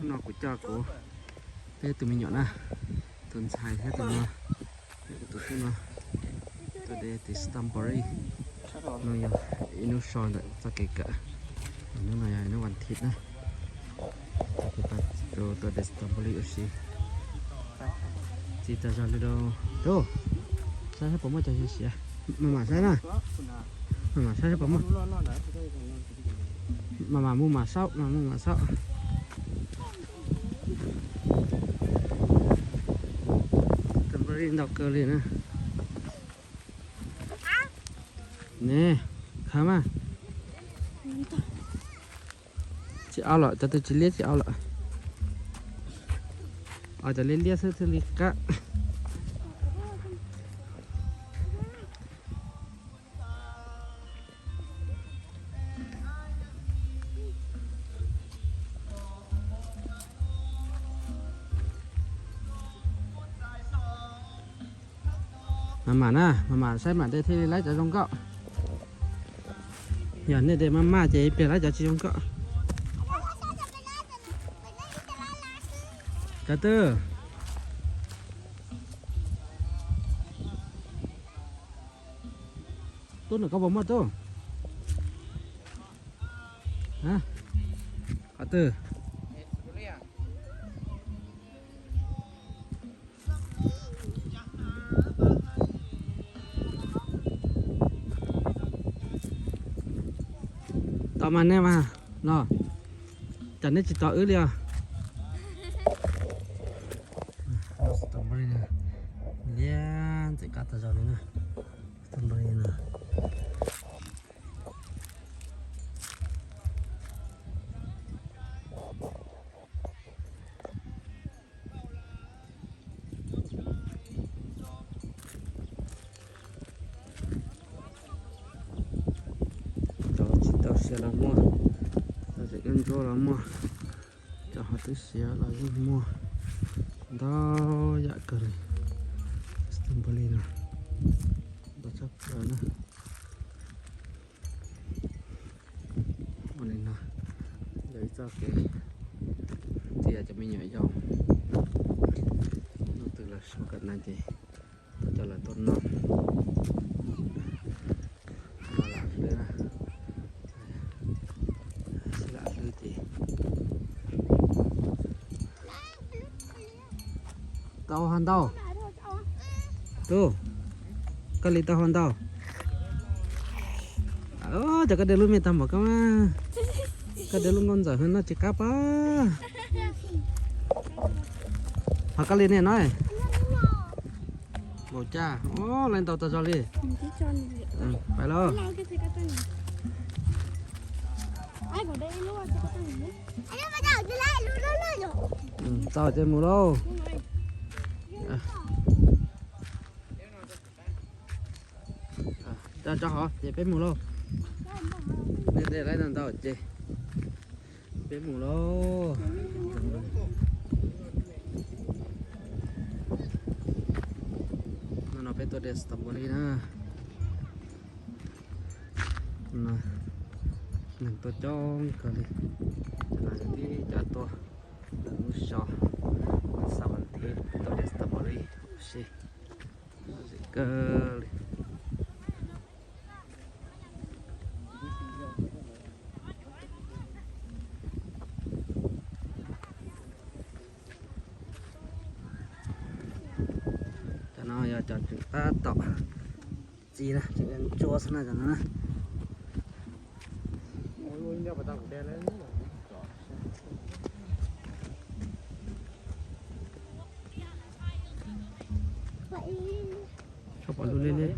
Hnub no kuv coj kuv peb tus me nyuam na, tus ntxhais thiab tus no, kuv tus tub no tuaj de tiv strawberry. No yog ib hnub so ntawm txoj kev kawm, hnub no yog hnub vas thiv na. Kuv pab tuaj de strawberry ua si. Txiv tau zog li rau tub, saib saib puas muaj cov siav siav, mas mam saib na, mas mam saib saib puas muaj. Mas mam mus mam saub, mas mus mam saub. Strawberry ntau kawg li na. Ne, khav mas. Tsis au lawm, cov twg tsis liab tsis au lawm. Au cov liab liab xwb thiaj li qab. Mas mam na, mas mam saib mam de thiaj li laib cov zoo nkauj. Yog nej de maj maj ces ib pliag laib cov tsis zoo nkauj. Cov twg? Tub, ntawm koj puas muaj tub? Qhov twg? Tos mas nej mas no, cas nej tsis tos wb li os? Strawberry liab ntxim qab tas zog li na. Strawberry no. Cov tsis tau siav los muaj, cov tseem ntsuab los muaj, cov ho twb siav los yeej muaj, ntau yam kawg li. Strawberry no ntau tshaj plaws na. Ua li no yog ib txoj kev tias cov me nyuam yaus hnub twg lawv suav kawm ntawv ces tau coj lawv tuaj noj. Lam hlwb, lam hlwb ces tau ho ntau. Tub, koj li tau ho ntau. Cov koj de lub me tag npaum koj, koj de lub nkauj ntxawm hwv noj tsis qab pob. Ho koj li niam no. Npaum cas, o, lawv ntau tas zog li. Pais lauj. Tau ces mus lauj. Tso tso hov ces peb mus lauj. Nej de lawv ntau ntau ces peb mus lauj. No no peb tuaj de strawberry na. Neeg tuaj coob kawg li. Cov no yog tib cov tuaj lwm lub xyoo, xab vas thiv tuaj de strawberry ua si. Lom zem kawg li. Cov no yog cov tseem tab tom txi na, tseem ntsuab xwb na cov no na. Tshaj pom lub liab liab.